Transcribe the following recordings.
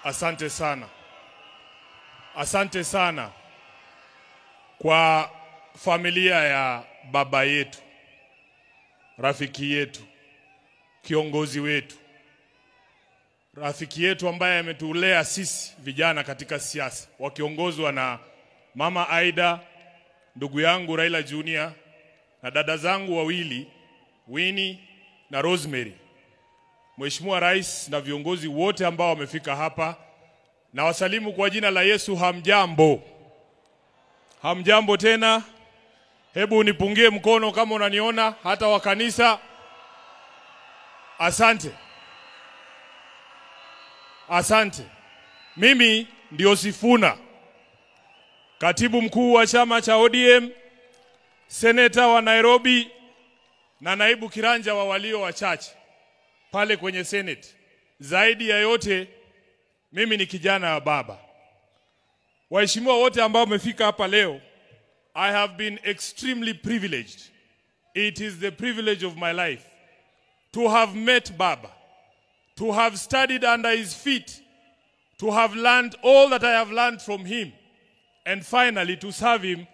Asante sana. Asante sana kwa familia ya baba yetu, rafiki yetu, kiongozi wetu, rafiki yetu ambaye ametulea sisi vijana katika siasa, wakiongozwa na Mama Aida, ndugu yangu Raila Junior, na dada zangu wawili Winnie na Rosemary. Mheshimiwa Rais na viongozi wote ambao wamefika hapa, na wasalimu kwa jina la Yesu. Hamjambo? Hamjambo tena? Hebu nipungie mkono kama unaniona, hata wa kanisa. Asante. Asante. Mimi ndio Sifuna, katibu mkuu wa chama cha ODM, seneta wa Nairobi na naibu kiranja wa walio wachache pale kwenye Senate. Zaidi ya yote, mimi ni kijana wa baba. Waheshimiwa wote ambao wamefika hapa leo, I have been extremely privileged. It is the privilege of my life to have met Baba, to have studied under his feet, to have learned all that I have learned from him, and finally to serve him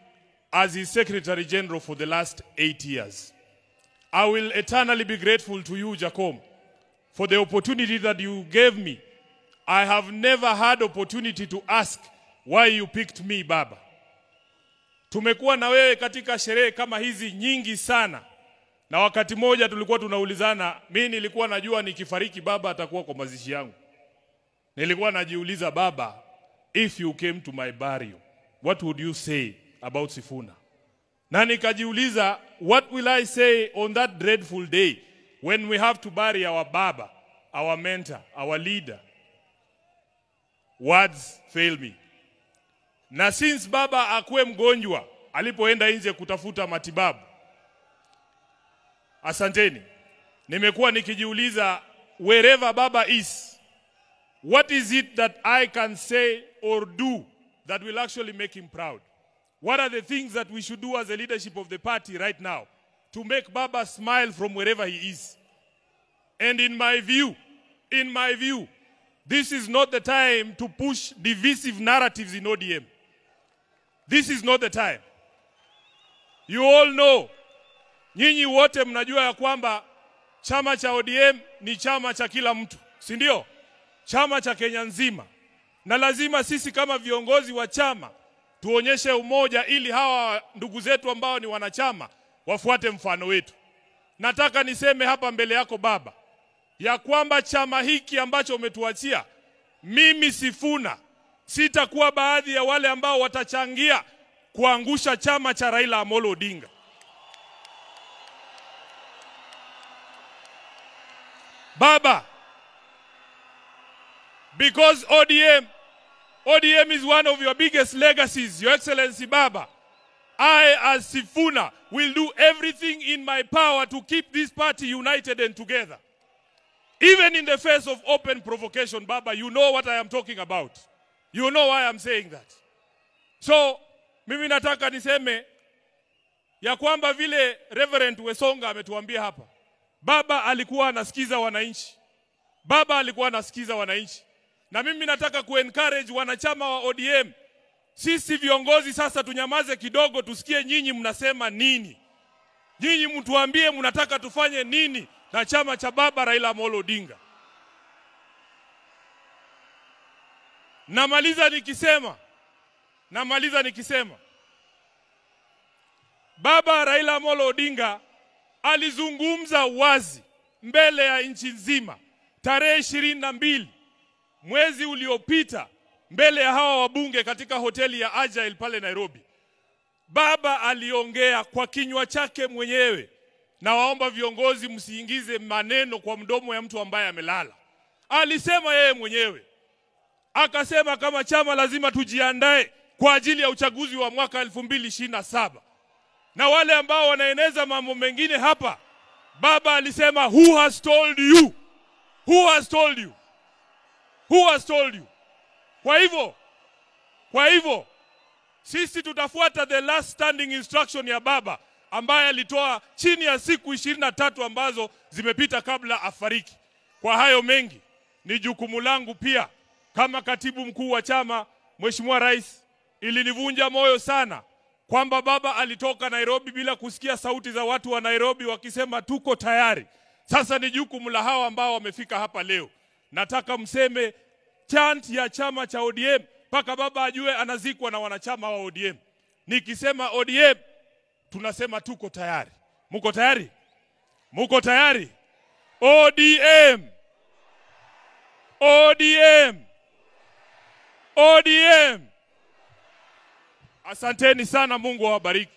as his Secretary General for the last 8 years. I will eternally be grateful to you, Jakom, for the opportunity that you gave me. I have never had opportunity to ask why you picked me, Baba. Tumekuwa na wewe katika sherehe kama hizi nyingi sana. Na wakati moja tulikuwa tunaulizana, mimi nilikuwa najua nikifariki baba atakuwa kwa mazishi yangu. Nilikuwa najiuliza, Baba, if you came to my burial, what would you say about Sifuna? Na nikajiuliza, what will I say on that dreadful day when we have to bury our Baba, our mentor, our leader? Words fail me. Na since Baba akuwe mgonjwa, alipoenda nje kutafuta matibabu, asanteni, nimekuwa nikijiuliza, wherever Baba is, what is it that I can say or do that will actually make him proud? What are the things that we should do as a leadership of the party right now to make Baba smile from wherever he is? And in my view, this is not the time to push divisive narratives in ODM. This is not the time. You all know, nyinyi wote mnajua ya kwamba chama cha ODM ni chama cha kila mtu, si ndio? Chama cha Kenya nzima. Na lazima sisi kama viongozi wa chama tuonyeshe umoja ili hawa ndugu zetu ambao ni wanachama wafuate mfano wetu. Nataka niseme hapa mbele yako Baba ya kwamba chama hiki ambacho umetuachia, mimi Sifuna sitakuwa baadhi ya wale ambao watachangia kuangusha chama cha Raila Amolo Odinga. Baba, because ODM is one of your biggest legacies, Your Excellency Baba, I as Sifuna will do everything in my power to keep this party united and together. Even in the face of open provocation, Baba, you know what I am talking about. You know why I'm saying that. So, mimi nataka niseme ya kwamba vile Reverend Wesonga ametuambia hapa, Baba alikuwa anasikiza wananchi. Baba alikuwa anasikiza wananchi. Na mimi nataka ku-encourage wanachama wa ODM. Sisi viongozi sasa tunyamaze kidogo, tusikie nyinyi mnasema nini. Nyinyi mtuambie mnataka tufanye nini na chama cha Baba Raila Amolo Odinga. Namaliza nikisema Baba Raila Amolo Odinga alizungumza wazi mbele ya nchi nzima tarehe 22 mwezi uliopita mbele ya hawa wabunge katika hoteli ya Agile pale Nairobi. Baba aliongea kwa kinywa chake mwenyewe. Na waomba viongozi msiingize maneno kwa mdomo ya mtu ambaye amelala. Alisema yeye mwenyewe. Akasema kama chama lazima tujiandae kwa ajili ya uchaguzi wa mwaka 2027. Na wale ambao wanaeneza mambo mengine hapa, Baba alisema, who has told you? Who has told you? Who has told you? Kwa hivyo sisi tutafuata the last standing instruction ya Baba ambaye alitoa chini ya siku 23 ambazo zimepita kabla afariki. Kwa hayo mengi, ni jukumu langu pia Kama katibu mkuu wa chama, Mheshimiwa Rais, ilinivunja moyo sana kwamba baba alitoka Nairobi bila kusikia sauti za watu wa Nairobi wakisema tuko tayari. Sasa ni jukumu la hawa ambao wamefika hapa leo. Nataka mseme chant ya chama cha ODM mpaka baba ajue anazikwa na wanachama wa ODM. Nikisema ODM tunasema tuko tayari. Muko tayari? Muko tayari? ODM! ODM! ODM! Asanteni sana, Mungu awabariki.